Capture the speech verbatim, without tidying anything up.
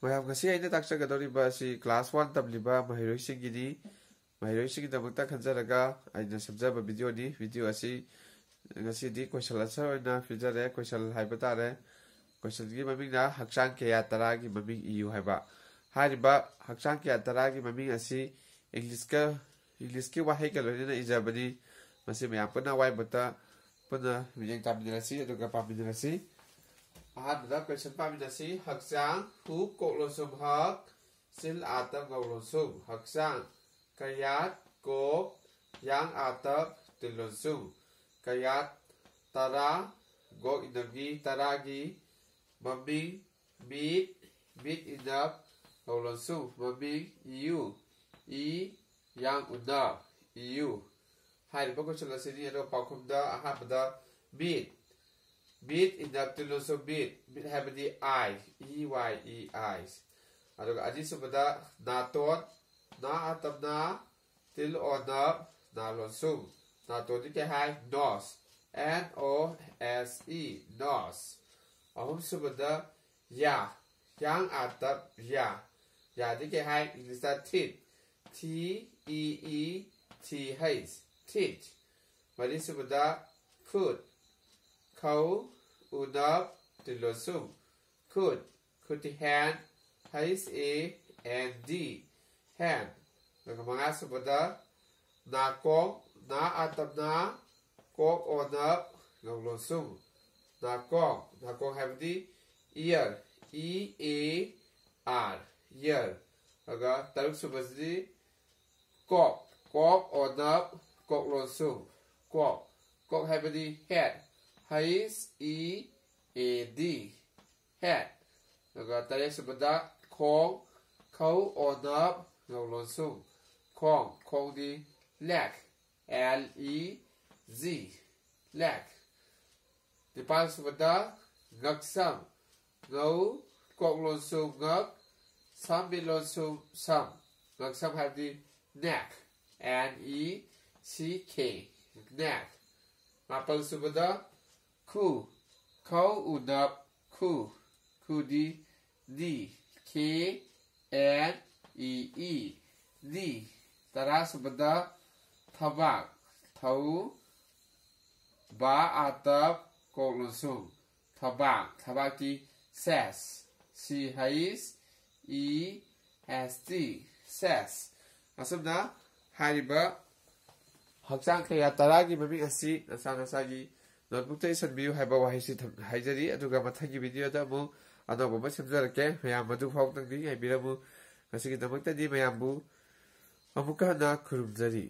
ꯃꯌꯥꯝ, ꯉꯁꯤ ꯑꯩꯅ ꯇꯥꯛꯆꯒꯗꯧꯔꯤꯕ ꯑꯁꯤ class one ꯇꯝꯂꯤꯕ ꯃꯍꯩꯔꯣꯏꯁꯤꯡꯒꯤꯅꯤ꯫ ꯃꯍꯩꯔꯣꯏꯁꯤꯡꯒꯤꯗꯃꯛꯇ ꯈꯟꯖꯔꯒ ꯑꯩꯅ ꯁꯦꯝꯖꯕ videoꯅꯤ꯫ Video ꯑꯁꯤ ꯉꯁꯤꯗꯤ question answer ꯑꯣꯏꯅ ꯄꯤꯖꯔꯦ꯫ Question ꯍꯥꯏꯕ ꯇꯥꯔꯦ꯫ Questionꯒꯤ ꯃꯃꯤꯡꯅ "ꯍꯛꯆꯥꯡ ꯀꯌꯥꯠ ꯇꯔꯥꯒꯤ ꯃꯃꯤꯡ ꯏꯌꯨ" ꯍꯥꯏꯕ꯫ ꯍꯥꯏꯔꯤꯕ "ꯍꯛꯆꯥꯡ ꯀꯌꯥꯠ ꯇꯔꯥꯒꯤ ꯃꯃꯤꯡ" ꯑꯁꯤ Englishꯀ, Englishꯀꯤ ꯋꯥꯍꯩꯒ ꯂꯣꯏꯅꯅ ꯏꯖꯕꯅꯤ꯫ ꯃꯁꯤ ꯃꯌꯥꯝ ꯄꯨꯟꯅ ꯑꯋꯥꯏꯕꯇ ꯄꯨꯟꯅ ꯃꯤꯠꯌꯦꯡ ꯇꯥꯃꯤꯟꯅꯔꯁꯤ, ꯑꯗꯨꯒ ꯄꯥꯃꯤꯟꯅꯔꯁꯤ꯫ ꯑꯍꯥꯟꯕꯗ question ꯄꯥꯃꯤꯟꯅꯁꯤ꯫ ꯍꯛꯆꯥꯡ, ꯍꯨ ꯀꯣꯛ ꯂꯣꯟꯁꯨꯝ ꯍꯛ, ꯁꯤꯜ ꯑꯥ ꯇꯞ ꯉꯧ ꯂꯣꯟꯁꯨꯝ꯫ ꯍꯛꯆꯥꯡ꯫ ꯀꯌꯥꯠ, ꯀꯣꯛ, ꯌꯥꯡ ꯑꯥ ꯇꯞ ꯇꯤꯜ ꯂꯣꯟꯁꯨꯝ꯫ ꯀꯌꯥꯠ ꯇꯔꯥ, ꯒꯣꯛ ꯏꯅꯞꯒꯤ ꯇꯔꯥꯒꯤ꯫ ꯃꯃꯤꯡ꯫ ꯃꯤꯠ, ꯃꯤꯠ ꯏꯅꯞ ꯉꯧ ꯂꯣꯟꯁꯨꯝ꯫ ꯃꯃꯤꯡ꯫ ꯏꯌꯨ꯫ ꯏ, ꯌꯥꯡ ꯎꯅꯞ꯫ ꯏꯌꯨ꯫ ꯍꯥꯏꯔꯤꯕ question ꯑꯁꯤꯅꯤ꯫ ꯑꯗꯨꯒ ꯄꯥꯎꯈꯨꯝꯗ ꯑꯍꯥꯟꯕꯗ ꯃꯤꯠ꯫ ꯃꯤꯠ ꯏꯅꯞ ꯇꯤꯜ ꯂꯣꯟꯁꯨꯝ ꯃꯤꯠ꯫ ꯃꯤꯠ ꯍꯥꯏꯕꯗꯤ eye, E Y E, eyes꯫ ꯑꯗꯨꯒ ꯑꯅꯤꯁꯨꯕꯗ ꯅꯥꯇꯣꯟ꯫ ꯅꯥ ꯑꯥ ꯇꯞ ꯅꯥ, ꯇꯤꯜ ꯑꯣ ꯅꯞ, ꯅꯥ ꯂꯣꯟꯁꯨꯝ꯫ ꯅꯥꯇꯣꯟꯗꯤ ꯀꯩ ꯍꯥꯏ? Nose, N O S E, nose꯫ ꯑꯍꯨꯝꯁꯨꯕꯗ ꯌꯥ꯫ ꯌꯥꯡ ꯑꯥ ꯇꯞ ꯌꯥ꯫ ꯌꯥꯗꯤ ꯀꯩ ꯍꯥꯏ? Englishꯇ teeth, T E E T H, teeth꯫ ꯃꯔꯤꯁꯨꯕꯗ ꯈꯨꯠ꯫ ꯈꯧ ꯎꯅꯞ ꯇꯤꯜ ꯂꯣꯟꯁꯨꯝ꯫ ꯈꯨꯠ꯫ ꯈꯨꯠꯇꯤ hand, H A N D, hand꯫ ꯑꯗꯨꯒ ꯃꯉꯥꯁꯨꯕꯗ ꯅꯥꯀꯣꯡ꯫ ꯅꯥ ꯑꯥ ꯇꯞ ꯅꯥ, ꯀꯣꯛ ꯑꯣ ꯅꯞ, ꯉꯧ ꯂꯣꯟꯁꯨꯝ꯫ ꯅꯥꯀꯣꯡ꯫ ꯅꯥꯀꯣꯡ ꯍꯥꯏꯕꯗꯤ ear, E A R, ear꯫ ꯑꯗꯨꯒ ꯇꯔꯨꯛꯁꯨꯕꯁꯤꯗꯤ ꯀꯣꯛ꯫ ꯀꯣꯛ ꯑꯣ ꯅꯞ, ꯀꯣꯛ ꯂꯣꯟꯁꯨꯝ꯫ ꯀꯣꯛ꯫ ꯀꯣꯛ ꯍꯥꯏꯕꯗꯤ head, H E A D, head꯫ ꯑꯗꯨꯒ ꯇꯔꯦꯠꯁꯨꯕꯗ ꯈꯣꯡ꯫ ꯈꯧ ꯑꯣ ꯅꯞ, ꯉꯧ ꯂꯣꯟꯁꯨꯝ꯫ ꯈꯣꯡ꯫ ꯈꯣꯡꯗꯤ leg, L E G, leg꯫ ꯅꯤꯄꯥꯜꯁꯨꯕꯗ ꯉꯛꯁꯝ꯫ ꯉꯧ ꯀꯣꯛ ꯂꯣꯟꯁꯨꯝ ꯉꯛ, ꯁꯝ ꯃꯤꯠ ꯂꯣꯟꯁꯨꯝ ꯁꯝ꯫ ꯉꯛꯁꯝ ꯍꯥꯏꯕꯗꯤ neck, N E C K, neck꯫ ꯃꯥꯄꯜꯁꯨꯕꯗ ꯈꯨ꯫ ꯈꯧ ꯎꯅꯞ ꯈꯨ꯫ ꯈꯨꯗꯤ knee, K N E E, knee꯫ ꯇꯔꯥꯁꯨꯕꯗ ꯊꯕꯥꯛ, ꯊꯧ, ꯕꯥ ꯑꯥꯇꯞ ꯀꯣꯛ ꯂꯣꯟꯁꯨꯝ꯫ ꯊꯕꯥꯛ, ꯊꯕꯥꯛꯇꯤ chest, C H E S T, chest꯫ ꯑꯁꯨꯝꯅ ꯍꯥꯏꯔꯤꯕ ꯍꯛꯆꯥꯡ ꯀꯌꯥ ꯇꯔꯥꯒꯤ ꯃꯃꯤꯡ ꯑꯁꯤ ꯅꯁꯥ ꯅꯁꯥꯒꯤ ꯅꯣꯠꯕꯨꯛꯇ ꯏꯁꯤꯟꯕꯤꯌꯨ ꯍꯥꯏꯕ ꯋꯥꯍꯩꯁꯤ ꯊꯝ-, ꯍꯥꯏꯖꯔꯤ꯫ ꯑꯗꯨꯒ ꯃꯊꯪꯒꯤ ꯚꯤꯗꯤꯑꯣꯗ ꯑꯃꯨꯛ ꯑꯅꯧꯕ ꯑꯃ ꯁꯦꯝꯖꯔꯛꯀꯦ꯫ ꯃꯌꯥꯝ ꯃꯗꯨ ꯐꯥꯎꯕꯗꯪꯗꯤ ꯉꯥꯏꯕꯤꯔꯝꯃꯨ꯫ ꯉꯁꯤꯒꯤꯗꯃꯛꯇꯗꯤ ꯃꯌꯥꯝꯕꯨ ꯑꯃꯨꯛꯀ ꯍꯟꯅ ꯈꯨꯔꯨꯝꯖꯔꯤ꯫